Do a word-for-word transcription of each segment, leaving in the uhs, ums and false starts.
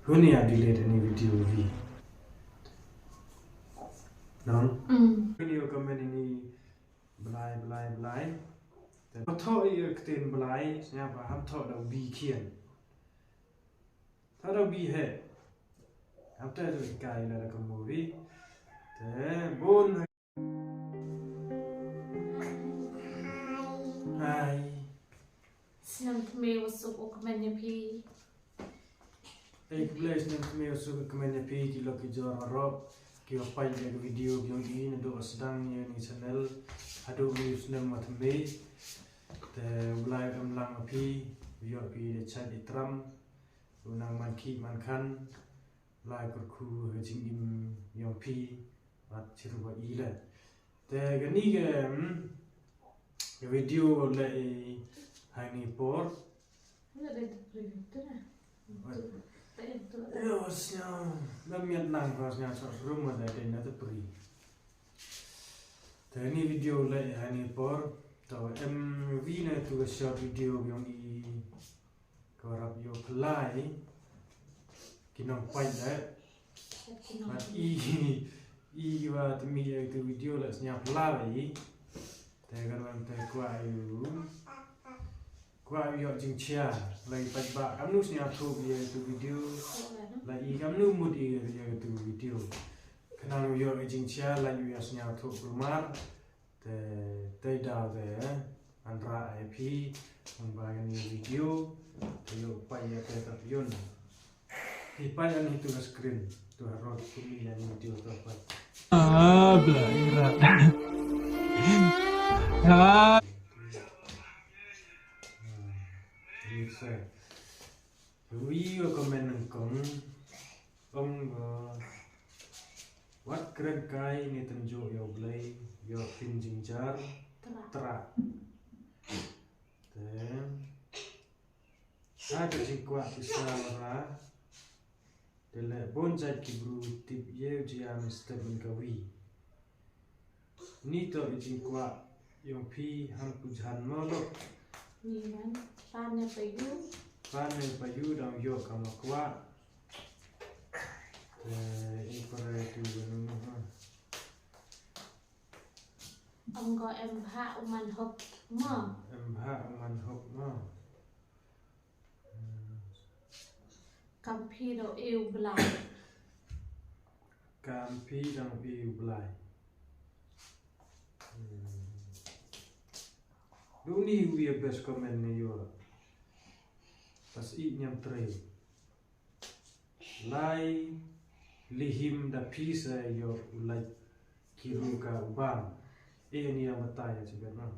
Kuni ya delete ini video vi. Nong? Mm. Kuni ya comment ini Blai, Blai, Blai. Te thoh i ktien Blai, sñiaw ba ham thoh da u B khian. Thoh da u B he. Ham te tu i kai la da ka movie. Te bun. Hi. Snem thymme wa suk u kmen ya phi. Ei, khublei snem thymme wa suk u kmen ya phi ki lok ki jor waroh. Ki wa pait ya ka video yong i nadooh wa sdang ya ini channel. Hadooh ini u snem wa thymme. Te u Blai em lang wa phi. U yoh phi da chait i tram. U nang man khih man khan. Lai kyrkhu ha ka jingim yong phi, wat chirup wa i le. Te kani ka, mm, ka video le i ha ini por. Nga dei tu preview tu na. Oi. Te tu. Yo, sñiaw, da miat nang ko sñiaw sa rum ma da dei na tu preview. Te kani video le i ha ini por. Te em vi na tu ka short video yong i. Ka rap yoh phlai ki nongpait le. Ki nong- But i, i wa thymme ya tu video le sñiaw phlai i. Te ka wan te kwah u, kwah u yoh jingchia. Lai paidbah kamnu sñiawthooh ya tu video. Lai i kamnu mut i ya tu video. Khnang u yoh jingchia, lai u ya sñiawthooh kulmar. Te, te daw te, eh, anra ai phi, nang ba ini video, te yoh pait ya te tap yun. Phi pait ya ini tu ka screen, tu harot kini ya ini video tu pait. Ah, bla, ira. Ah. Hmm, ini saya. Wi wa comment nangkong. Ong, uh, wat kren kai ni tynjuh ya u Blai, yoh pynjynjar. Tra. Tra. Te. Ha ka jingkwah pisa wa ra. Te le bun jait ki bru tip ye u jia mi step in ka wi. Ni toh i jingkwah yong phi ham ku jan mo lo. Ni man, pan ne pa yu. Pan ne pa yu dang yoh ka ma kwah. Eh, i para tu banu mo ha. Ong ko em bha u man hok mo. Em bha u man hok mo. Kam phi dang e u Blai. Kam phi dang e u Blai. Hmm. Du ni u ya best comment ni yoh. Pas i ñiam trei. Lai lihim da phi sa yoh u lait. Ki ru ka u bam. E ni ya mata ya chi bam.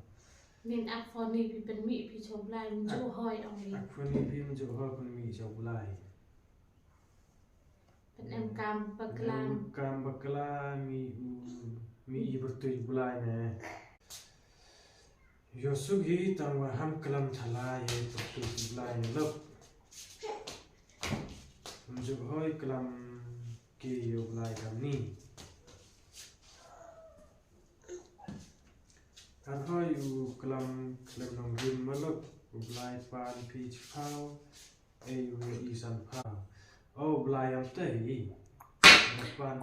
Min ak phone ni phi pynmih phi cha u Blai, mynjooh hoi ong ni. Ak phone ni phi mynjooh hoi pynmih cha u Blai. Pyn em kam bakla. Pyn em kam bakla mi u, mi i pyrtuit Blai ne. Yoh suk hi tang wa ham klam thala ya i pyrtuit Blai ne lok. Mynjooh hoi klam ki yoh Blai kam ni. Ar hoi u klam khlem nongrim malok, u Blai pan phi chiphaw, e u ya i sanphaw. O Blai am te i. Ar pan,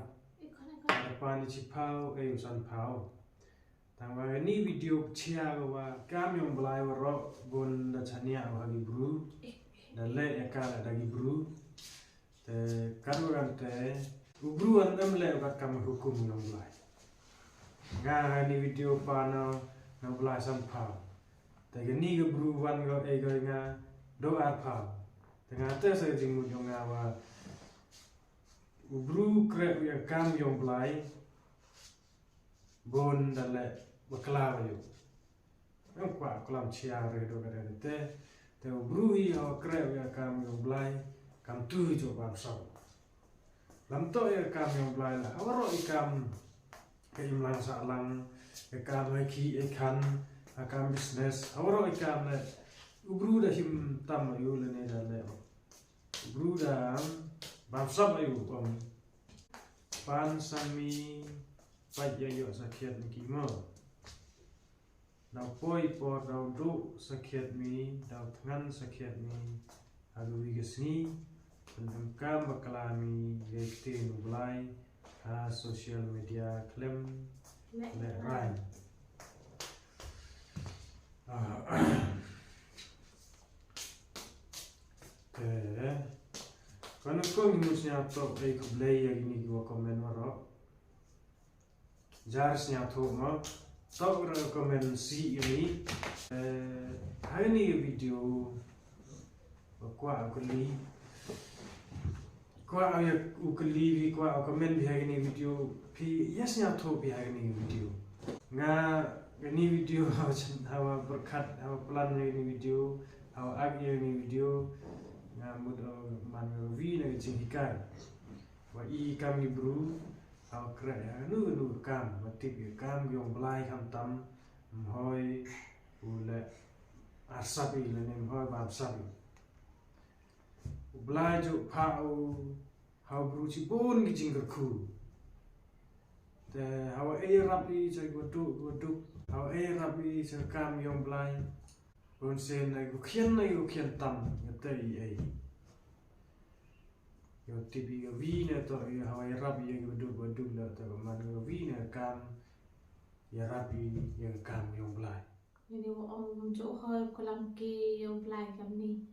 ar pan i chiphaw, e u sanphaw. Tang wa ini video pchia wa kam yong Blai waroh bun da chania wa ki bru. Da le ya ka da ki bru. Te, kat wa kan te, u bru an em le kat kam hukum nong Blai. Nga ha ini video pa no, nong Blai sanphaw. Te kani ka bru wan ko e ko nga, do arphaw. Te nga te sa jingmut yong nga wa, u bru kreh u ya kam yong Blai, bun da le bakla wa yu. Em kwah klam chia re do ka de te. Te u bru hi hawa kreh u ya kam yong Blai, kam tu hi jooh bam saw. Lam toh ya kam yong Blai la, hawa roh i kam ka imlang sahlang, ya kam ha ki e khan, ha kam business, hawa roh i kam le, u bru da him tam yu le ne da le. U bru da bam saw yu ong. Pan san mi, pait ya yoh sakhiat ni ki mo. Daw poi por daw duh sakhiat mi, daw thngan sakhiat mi, ha ka wi ka sngi, Pynemkam bakla mi ya i ktien u Blai ha social media khlem lehrain. Ah. Te, kani ko ngi mus sñiawthooh e khublei ya kini kiwa comment waroh. Jar sñiawthooh mo. Toh ra comment sih ya ni. Eh, ha kani video wa kwah u kylli. Kwah u ya u kylli phi, kwah u comment phi ha kani video. Phi ya sñiawthooh phi ha kani video. Nga kani video hawa pyrkhat, hawa plan ya kani video, hawa ak ya kani video. Nga mut o man nga wi na ka jinghikai. Wa i kam i bru, hawa kreh ya kanu kanu kam, wa tip ya kam yong Blai khamtam, ym hoi u le arsap i, lane ym hoi ba arsap i. U Blai jooh phah u ha u bru chiboon ki jingkyrkhu. Te hawa e yarap i cha kiwa duk, kiwa duk. Hawa e yarap i cha ka kam yong Blai. Boonsien na kiwa khian, na kiwa khian tam, ya te i e. Yow tip i ka wi na toh i hawa yarap i ya kiwa duk, kiwa duk la toh ka man ka wi na ka kam yarap i ya ka kam yong Blai. Ini wa ong jooh hoi klam ke yong Blai kamni.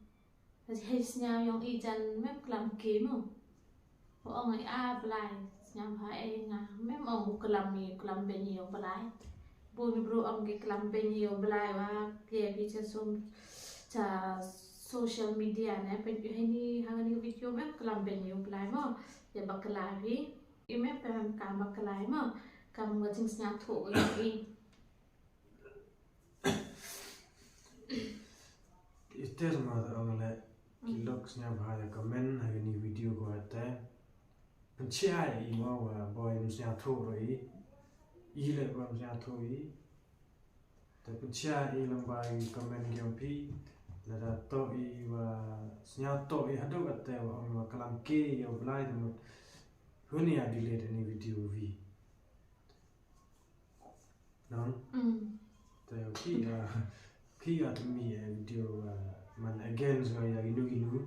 Hei sñiaw yong i jan mem klam ke mo. Wa ong i a Blai, sñiaw ha e nga, mem ong u klam i, klam beiñ i yong Blai. Boon bru ong ki klam beiñ i yong Blai wa ke phi cha som, cha social media ne, pynphi heini ha kani video mem klam beiñ i yong Blai mo. Ya bakla phi, i mem pynphi kam bakla i mo, kam wa jingsñiawthooh yong i. Iter ma da ong le, ki lok sñiawbha ya comment ha kani video ko te. Pynchia i mo wa boi ym sñiawthooh ro i. I le boi ym sñiawthooh i. Te pynchia i lyngba i comment yong phi. Lada toh i wa sñiawthooh i hadooh katte wa ong wa klam ke ya u Blai te mut. Hun ya delete ini video wi. Nong? Mm. Te phi ya, phi ya timi ya video, uh, man against nga ya kinu kinu.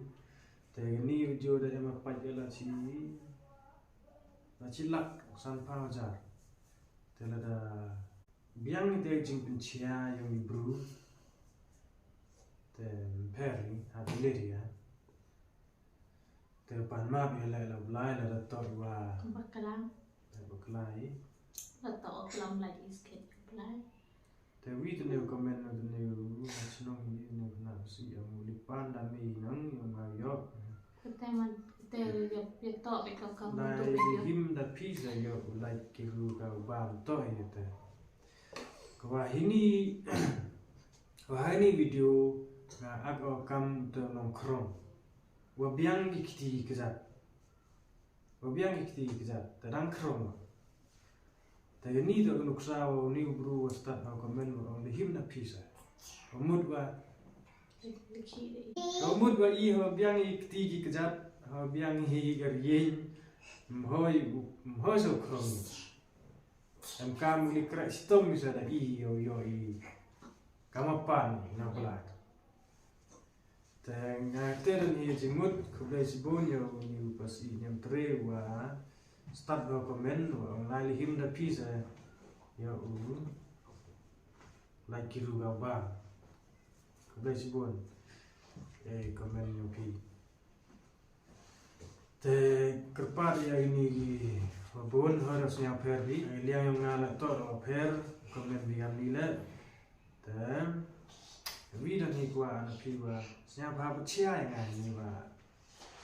Te kani video da em a pait ya la chi, la chi lak sanphaw hajar. Te lada biang i te jingpynchia yong i bru. Te ym pher i, ha delete ya. Te pan map ya le la u Blai lada toh wa. Bakla. Te bakla i. Lada toh klam la i skhet bakla i. Te wi te ne comment na te ne u, ha chnong i ne na si ya mu li pan da mi nang yong nga yoh. Te man, te ya, ya toh phi ka kam. Lai tu video. Him da phi sa yoh, like ki ru ka bam toh ya te. Ka wa hini, wa hini video, nga ak o kam te nongkhrong. Wa biang ki kti ki kjat. Wa biang ki kti ki kjat, te dang khrong. Te ni to nuksa wa ni u bru wa stad ha comment wa ong da him na phi sa. Wa mut wa. Wa mut wa i ha biang i kti ki kjat, ha biang i ka rieng. Ym hoi, ym hoi so khrong. Em kam u li kreh chitom i sa da i yoh yoh i. Kam a pan i na Blai. Te nga te da ni jingmut, khublei chiboon ya u ni u pas i niam tre wa stad wa comment wa ong lai li him da phi sa ya u lai ki ru ka bam. Khublei chiboon. E comment ya phi. Te kyrpad ya ini ki wa boon hoi da sñiaw pher bi. Liang yong nga la toh da wa pher, comment bi kam ni le. Te, wi da ni kwah na phi wa sñiawbha pynchia ya nga ni wa.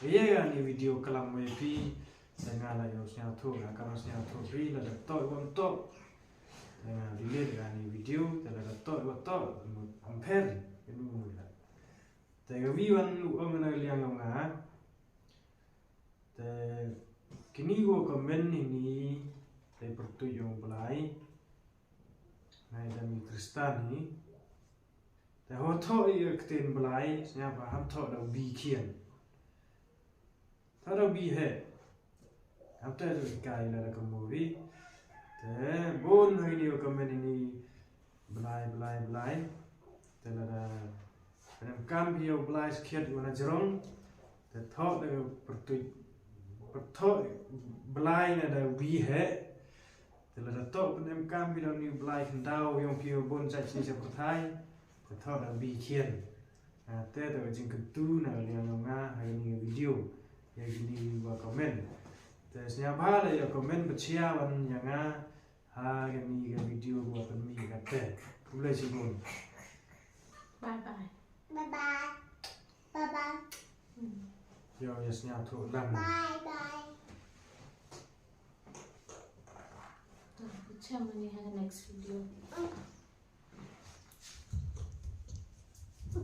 Ye ya ni video klam wa phi, te nga la yow sñiawthooh, nga kam sñiawthooh phi, lada toh wa ym toh. Te nga delete ya ni video, te lada toh wa toh, ym pher, inu inu la. Te ka wi wan u ong na liang yong nga. Te kini ko comment ini, te pyrtuit yong Blai. Ngai da mi Kristan hi. Te ho thoh i ka ktien Blai, sñiawbha ham thoh da u bi khian. Thoh da u bi he. Ham te da u kai la da ka movie. Te boon hoi ni ka comment ini Blai, Blai, Blai. Te lada pynemkam phi ya u Blai skhiat wa na jrong. Te thoh da ka pyrtuit, pyrthoh Blai na da wi he. Te lada toh pynemkam phi da uni u Blai khyndaw yong phi wa bun chait chini cha pyrthai. Te thoh da wi khian. Ah, te da ka jingkyntu na ka liang yong nga ha kani ka video. Ya kini wa comment. Te sñiawbha la ya comment bachia wan ya nga ha kani ka video wa pynmih katte. Khublei chibun. Bye bye. Bye bye. Bye bye. Hmm. Yo, ya sñiaw thoh lang. Bye bye. To, pyncham mani ha next video.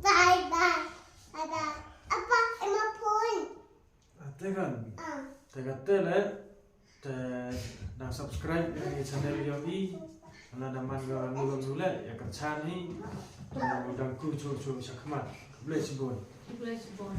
Bye bye. Bye bye. Apa, em phone. Ah, te kan. Ah. Te katte le. Te dang subscribe ya i channel yong i. Lada man ka nu kam nu le, ya kyrchan hi. Dang ku chu chu shakhmat. Khublei chibun. Khublei chibun.